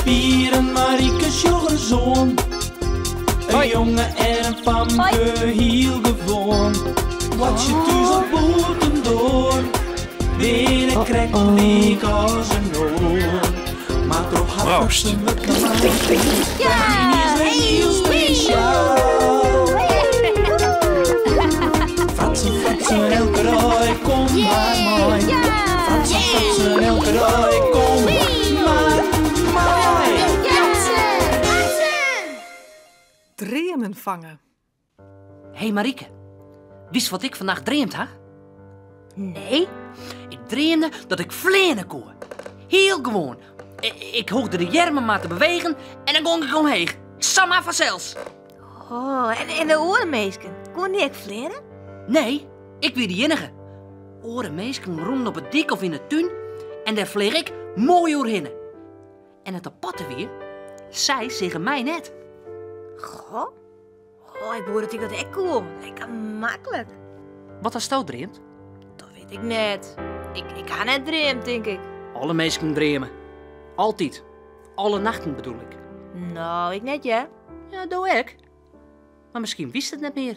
Pier en Marieke sjogge ris oan. In jonge en in famke, hiel gewoan. Boartsje thús of bûtendoar, binne krekt lyk as in oar. Mar troch har Proost. fratsen wurdt Fermien is wer hiel spesjaal. Fratsen, fratsen, elke dei, kom mar mei. Fratsen, fratsen, elke dei, kom mar mei. Dreamen fange. Hé Marieke, witst wat ik fannacht dreamd ha? Nee. Ik dreamde dat ik fleane koe. Hiel gewoan. Ik hoegde de earmen mar te bewegen en dan gong ik omheech. Samar fansels. Oh, en de oare minsken, koene dy ek fleane? Nee, ik wie de iennige. Oare minsken rûnen op 'e dyk of yn 'e tún en dêr fleach ik moai oerhinne. En it aparte wie, sy seagen my net. Goh. Oh, ik woe dat ik dat ek koe. Lekker maklik. Wat hasto dreamd? Dat wit ik net. Ik ha net dreamd, tink ik. Alle minsken dreame. Altyd. Alle nachten bedoel ik. No, ik net, hear. Ja, do ek. Mar miskien witst it net mear.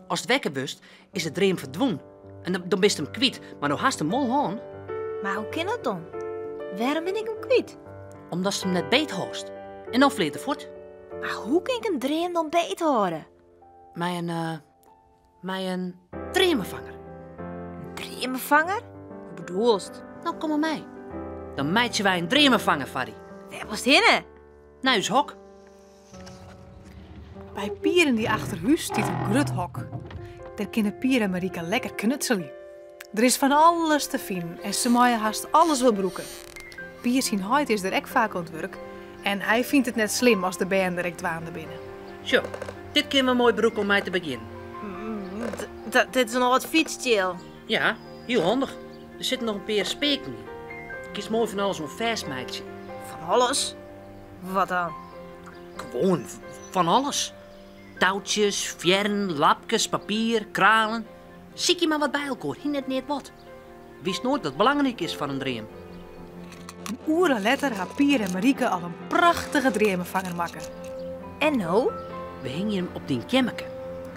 Ast wekker wurdst, is de dream ferdwûn. En dan bist him kwyt, mar no hast him wol hân. Mar hoe kin dat dan? Wêrom bin ik him kwyt? Omdatst him net beethâldst. En dan fleant er fuort. Mar hoe kin ik in dream dan beethâlde? Mei in dreamefanger. In dreamefanger? Hoe bedoelst? No, kom mar mei. Dan meitsje wy in dreamefanger foar dy. Wêr wolst hinne? Nei ús hok. By Pier en dy achter hús stiet in grut hok. Dêr kinne Pier en Marieke lekker knutselje. Der is fan alles te finen en se meie hast alles wol brûke. Pier syn heit is der ek faak oan it wurk en hy fynt it net slim as de bern der ek dwaande binne. Sjoch, dit kinne we moai brûke om mei te begjinnen. Dit is in âld fytstsjil. Ja, hiel handich. Der sitte noch in pear speaken yn. Kinst moai fan alles oan fêstmeitsje. Fan alles? Wat dan? Gewoan fan alles. Toutsjes, fearren, lapkes, papier, kralen. Sykje mar wat by elkoar, hie net neat wat. Witst noait wat belangryk is foar in dream. In oere letter ha Pier en Marieke al in prachtige dreamefanger makke. En no? We hingje him op dyn keammerke,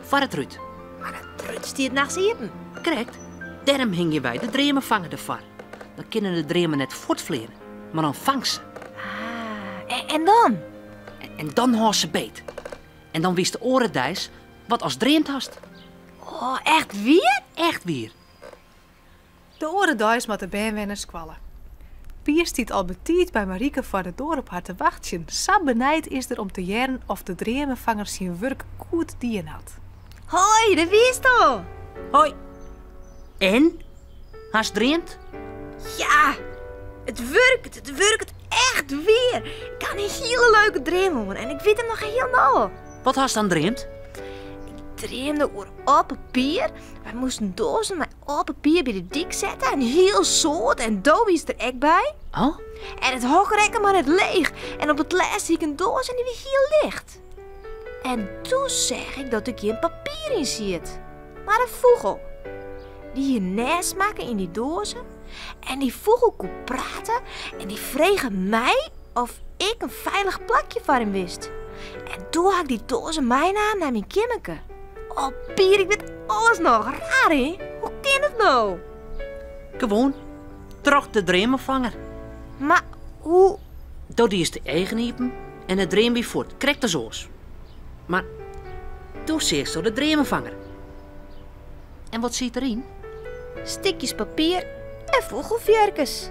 foar it rút. Mar dat rút stiet nachts iepen. Krekt, dêrom hingje wy de dreamefanger derfoar. Dan kinne de dreamen net fuortfleane, mar dan fangst se. Ah, en dan? En dan hâldst se beet. En dan witst de oare deis wat ast dreamd hast. Oh, echt wier? Echt wier. De oare deis moat de bern wer nei skoalle. Pier stiet al betiid by Marieke foar de doar op har te wachtsjen. Sa benijd is er om te hearren oft de dreamefanger syn wurk goed dien hat. Hoi, dêr wiest al! Hoi. En? Hast dreamd? Ja, it wurket, it wurket echt wier. Ik ha in hiele leuke dream hân en ik wit him noch hielendal. Wat hast dan dreamd? Ik dreamde oer âld papier. Wy moasten doazen mei âld papier by de dyk sette, in hiel soad en do wiest der ek by. Oh? En it hok rekke mar net leech en op it lêst hie ik in doas en dy wie hiel licht. En doe seach ik dat der gjin papier yn siet, mar in fûgel. Dy hie in nêst makke yn dy doazen en dy fûgel koe prate en dy frege my oft ik in feilich plakje foar him wist. En doe ha ik dy doazen meinaam nei myn keammerke. Oh Pier, ik wit alles noch. Raar hè? Hoe kin it no? Gewoan troch de dreamefanger. Mar hoe? Do diest de eagen iepen en de dream wie fuort, krekt as oars. Mar doe seachsto de dreamefanger. En wat siet deryn? Stikjes papier en fûgelfearkes.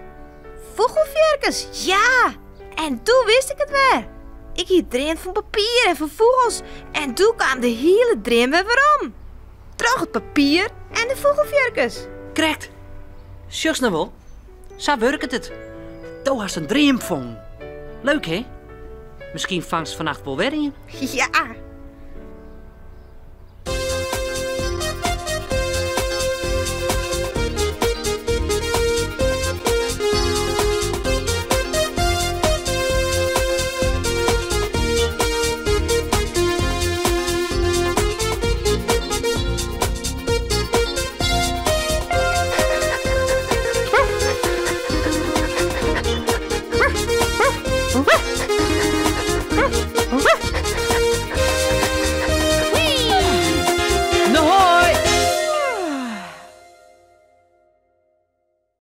Fûgelfearkes, ja! En doe wist ik it wer. Ik hie dreamd fan papier en fan fûgels en doe kaam de hiele dream wer werom. Troch it papier en de fûgelfearkes. Krekt. Sjochst no wol, sa wurket it. Do hast in dream fongen. Leuk, hè? Miskien fangst fannacht wol wer ien. Ja.